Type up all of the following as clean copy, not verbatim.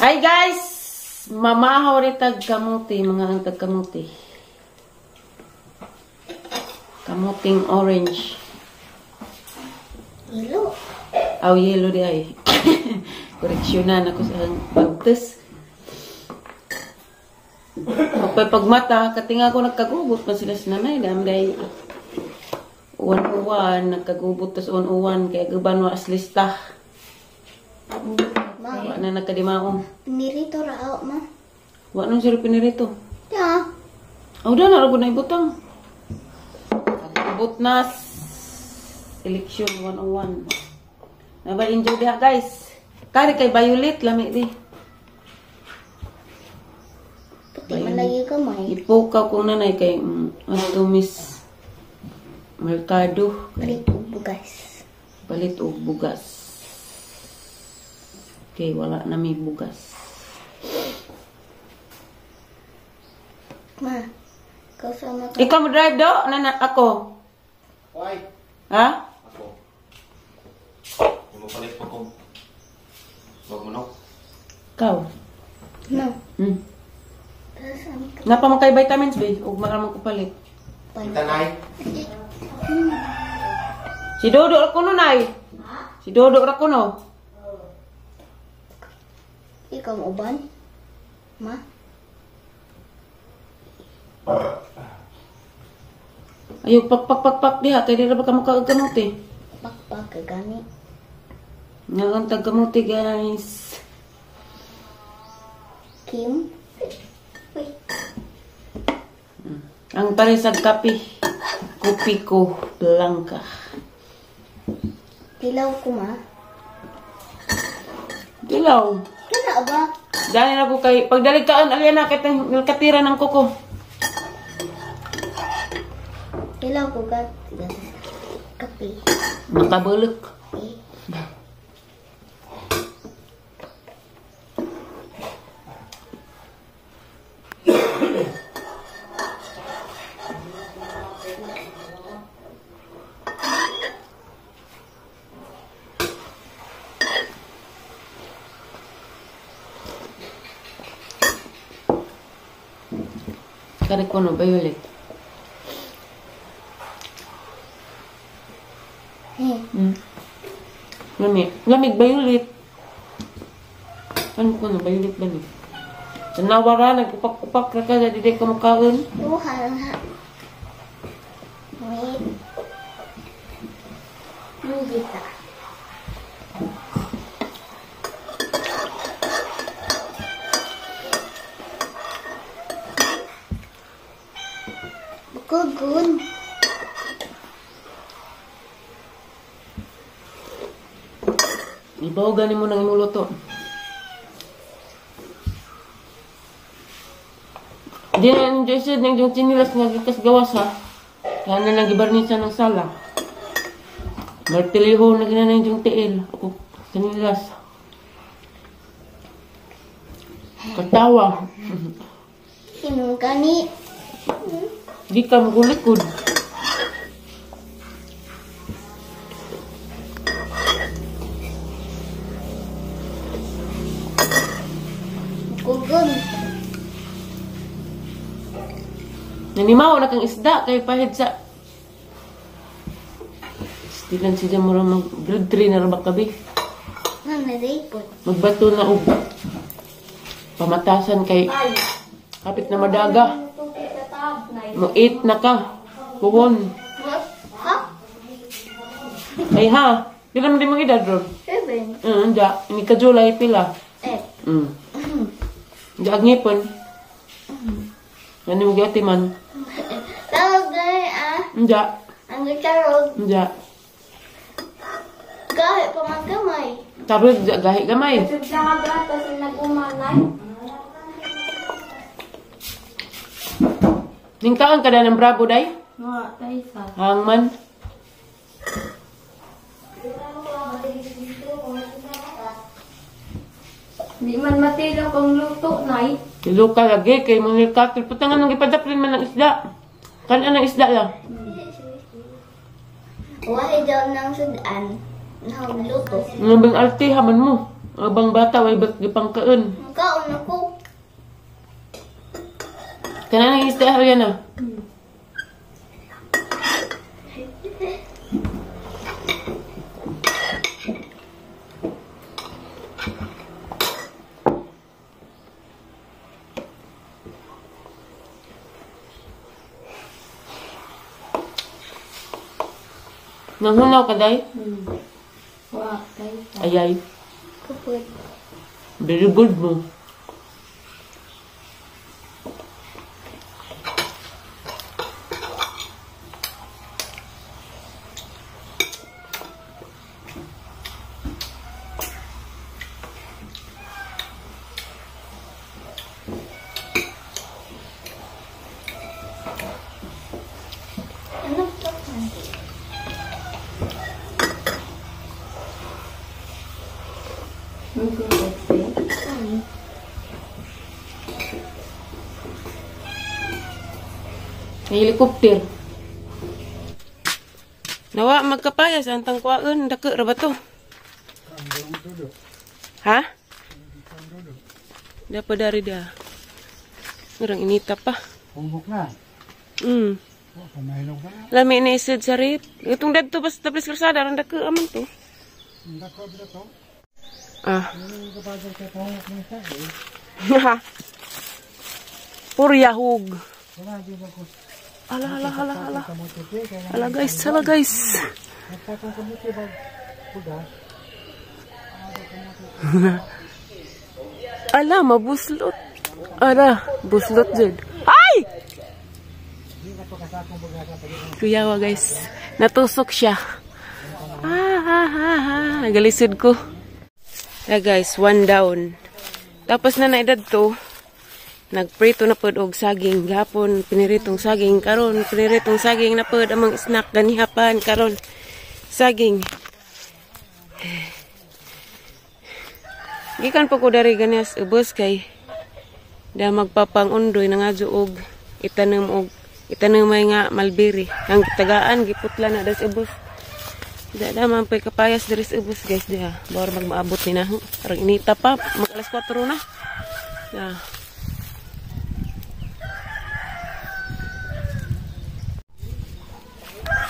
Hi guys! Mamahaw rin tag kamuti, mga ang tag kamuti. Kamuting orange. Yellow. Aw, yellow di ay. Koreksyonan ako sa pagtes. Pag pagmata, katinga ko nagkagubot pa sila sa nanay. Dam day. Uwan-uwan, nagkagubot tas uwan-uwan. Kaya guban wa aslista. Ma, Wa na nagkadimaong. pinirito ra aw, ma. Wa nung sila pinirito. Ya. Aw, da na, na ibutang. Ibut na election 101. Naba enjoy diha guys. Kari kay Violet lami di. Puti man lagi kamay. Ipukaw kong nanay kay ato Miss Mercado. Palit og bugas. Palit og bugas. Okay, wala na may bugas. Ma, ikaw sama ka. Ikaw mo drive do? Nana, ako. Why? Ha? Ako. Hindi mo palit pa kung wag mo no? Ikaw. No. Hmm. Napa mo kay vitamins be? Ug maramang ko palit. Kita nay. Si Dodo ra kuno nay. Si Dodo ra kuno. Ikaw mo uban? Ma? Ayaw pak pak pak pak diha kay dira ba ka makaog kamote. Pakpak ka gani. Nga ang tag kamote guys. Kim? Uy. Ang paresag kape. Kopi ko blanca. Dilaw ko ma. Dilaw. Kana ba? Dani na ko kay pagdalig kaan alya na kay katira ng kuko. Dilaw ko ka kape. Makabulok. Eh. Kare ko no violet. Eh. Lamig. Lamig violet. Ano ko no violet ba ni? Tanawara nagkupak-kupak ra ka dili ka mukaon. Uha ha. Wait. Hindi ta. Bukugun. Ibaw gani mo nang imuluto. Di na enjoy siya ng yung chinilas nga gikas gawas ha. Kaya na lang gibarnisa ng sala. Martiliho na gina yung tiil. Ako chinilas. Katawa. Sino gani? Di ka magulikod. Bukugun. Nanimaw na kang isda kay pahid sa Stilan siya mo mag grade 3 na ra ba kabi. Magbato na og pamatasan kay kapit na madaga. Mo 8 na ka. Kuwon. Ha? Ay ha. Pila man di mong edad ron? 7. Anja, ini ka July pila. 8. Anja agngipon. Ano mo gati man? Tawag gani ah. Anja. Ang tarog. Anja. Gahi pa man gamay. Tarog gahi gamay. Ningkaan ka na ng bravo day? Hangman. Di man matilok ang luto, nay. Tilo ka lagi kay mga katil. Putangan nang ipadapin man ng isda. Kanan ng isda lang. Wala daw ng sudan. Nahong luto. Nga bang arte haman mo? Abang bata way ba't gipangkaon. Kaon ako. Kanang isda yan ah. Nanghunaw ka, day? Wa, kay. Ayay. Kaput. Very good mo. Ano to? Helicopter. Nawa magkapayas ang tangkuan dako ra ba to? Ha? Dapat dari dia. Murang inita pa. Humok na. Pamahilong ka na. Lami ni isod sa rip. Itong dadto pas tapos kalsada ran dako aman to. Dako ba to? Ah. Kapagod ka pahumok na siya. Pur yahug. Wala, di ba ko. Ala ala ala ala. Kamote pe, kaya Ala guys, ala guys. nagtakong kamote ba? Bugas. Ala, mabuslot. Ala, buslot jud. Ay! Kuyawa guys. Natusok siya. Ah, ah, ah, ah. Nagalisod ko. Yeah, guys, one down. Tapos na naedad to. Nagprito na pod og saging gapon, piniritong saging karon, piniritong saging na pod among snack ganihapan karon. Saging. Gikan po ko dari ganias ubos kay da magpapangundoy nangadyo og itanom og itanumay nga malbiri. Ang tagaan giputla na das ubos. Da da man poy kapayas diri sa ubos guys diha. Bawar magmaabot ni na. Parang inita pa, mag alas 4 na. Da.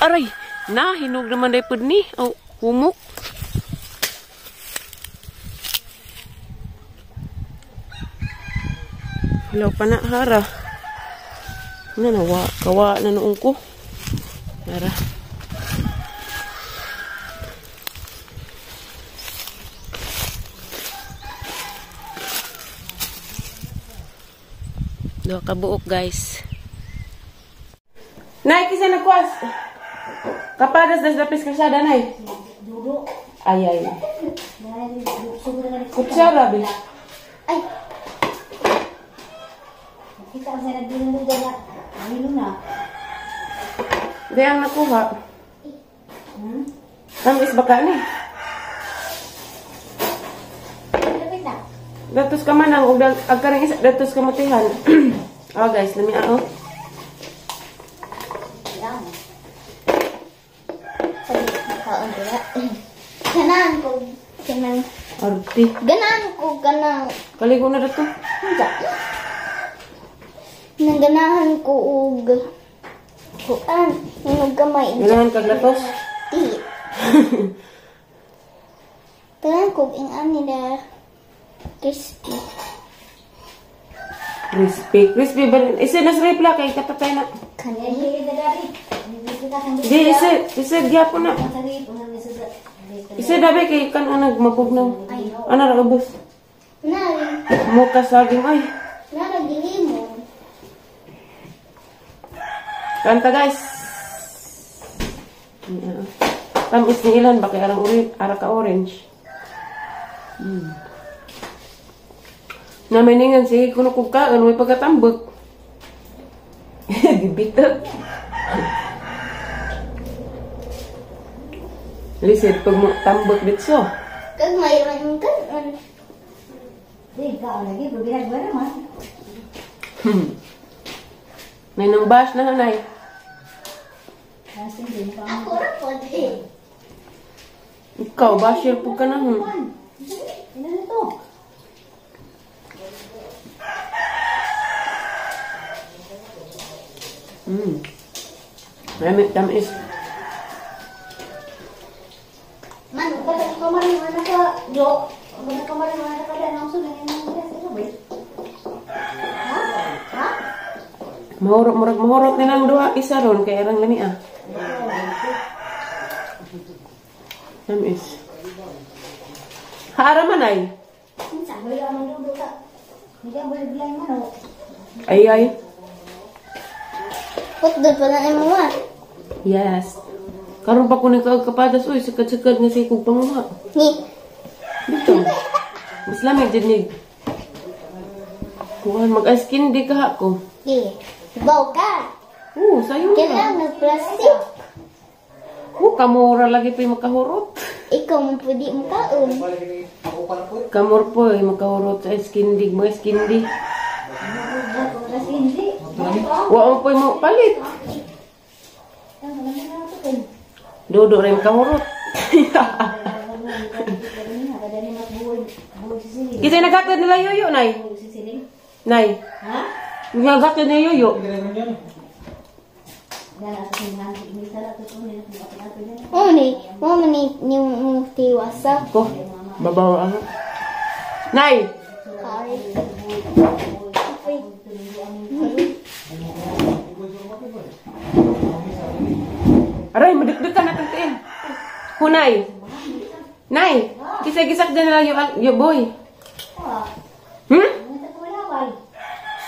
Aray, na hinog naman day pud ni. Oh, humok. Wala pa na, hara. Na nawa, kawa na noong ko. Hara. Duha ka buok, guys. Nay, kisa nagkuas. Kapadas das dapis kalsada, nay. Ay, ay. Kutsara, be. Ay. Kita sa nagdulog na. Ano na? Di ang nakuha. Tamis baka ni. Datos ka man ang ugdang agkarang isa datos ka mutihan. Oh guys, lami ako. Ganaan ko kanang Arti. Ganaan ko kanang. Kaligo na dato. Naganahan ko og kuan, hinog gamay. Ganahan kag latos? Di. Ganahan ko ing ani na crispy. Crispy, crispy ba? Isa na sa repla kay katatay na. Kani. Di isa, isa gyapon na. Isa dabi kay kan anag mapugnaw. Ana ra ubos. Nari. Muka saging ay. Nara gilimon. Kanta guys. Tamis ni ilan ba kay arang uri, ara ka orange. Naminingan sige kuno kog kaon may pagkatambok. Gibitag. Lisit pag mo tambok ditso. Kag may man kan. Di ka lagi bibirag ba naman. Nay nang bash na hanay. Ako ra pod eh. Ikaw basher po ka na. Marami, tamis. Man, kada ka man nga ka jo. Kada ka man nga ka dan langsung dengan mga. Ha? Ha? Mahurot, murag mahurot nilang duha isa ron kay arang lami ah. Tamis. Haara man ay. Unsa ba man dudo ka? Hindi boleh bilay man oh. Ay ay. Putdol pa na mo ma. Yes. Karon pa ko ni kaag kapadas uy, sikad-sikad nga say kog panguha. Ni. Dito. Mas lamig jud ni. Kuan mag-ice candy ka ako. Di. Baw ka. Oo, sayo na. Kailangan nagplastic. Oo, kamura lagi pa yung makahurot. Ikaw mo pwede mo kaon. Kamur po yung makahurot sa ice candy. Mga ice candy. Wa mo po yung palit. Dodo rin makahurot. Kasi naghatid nila yoyo, Nay. Nay. Ha? Naghatid nila yoyo. Oh ni, mo ni ni mo tiwasa. Ko, babaw ano. Nay. Sorry. Aray, madikdikan na tiin. Hunay. Nay, kisa-gisak din nila yo boy.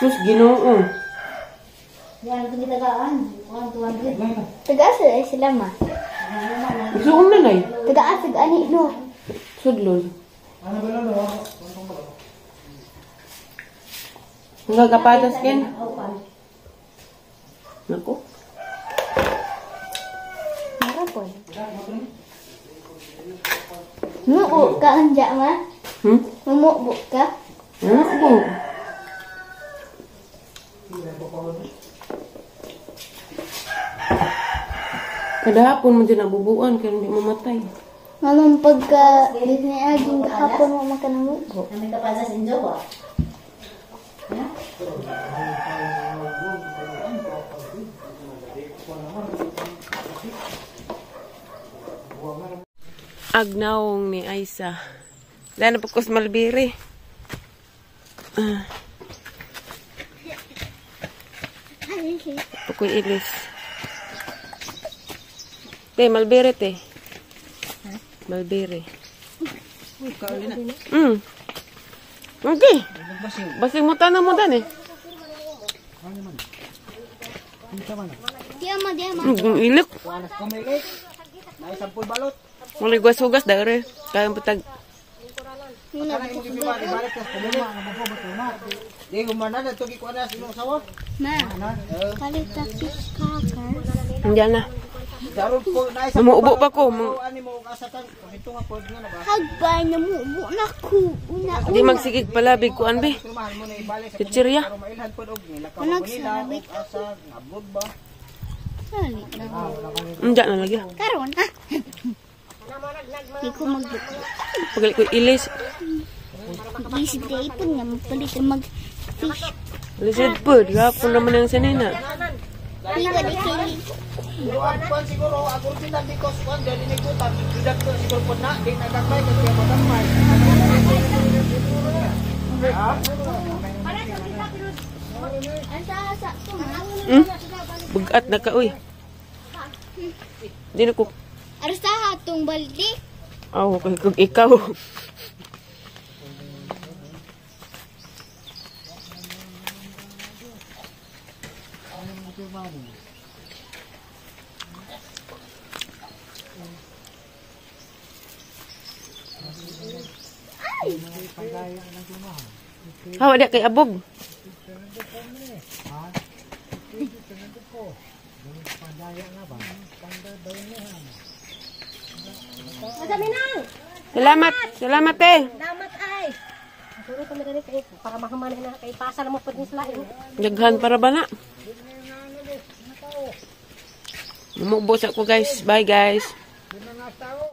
Sus, Ginoo. Yan, ito gitagaan. 1, 200. Taga-asa sila ma. Gusto na, Nay. Taga-asa ani no. Sudlol. Hanggang kapatas, Ken. Nako. Marapon. Muo ka anja ma. Mumubo ka? Ano? Kada hapon mo din nabubuan kaya hindi mamatay. Anong pagka Disney aging kahapon mo makanamubo? Kami kapatas injo ba? Ha? Agnaong ni Aisa. Wala na po ko sa Malbiri. Pukoy ilis. Te, Malbiri te. Malbiri. Okay. Basing mo tanong mo dan eh. Di ama, di ama. Ilik. Mulai guas-hugas dahil kaya patag. Muna Ma, palit ta fish crackers. Andiyan na. Umuubo pa ko. Hagbay na mubo na ko. Una Hindi magsigig palabig ko anbe. Chichirya. Nagsarabit. Sali na. Andiyan na lagi. Karon ha. Di ko magbuko. Pagali ko ilis. This day po nga magpalit mag fish. Lisod po. Gapon naman ang sanina. Iwa di kini. Siguro ako sila because one dali ni kutan siguro po na di nagagmay kasi ako gamay. Bugat na ka uy. Di na ko. Arsa atong balde. Aw, kay kung ikaw. Hawa di kay abog. Salamat, salamat eh. Salamat ay. Siguro kami rin kay para mahuman na kay pasa na mo pud ni sila. Daghan para ba na? Mumubo sa ko guys. Bye guys.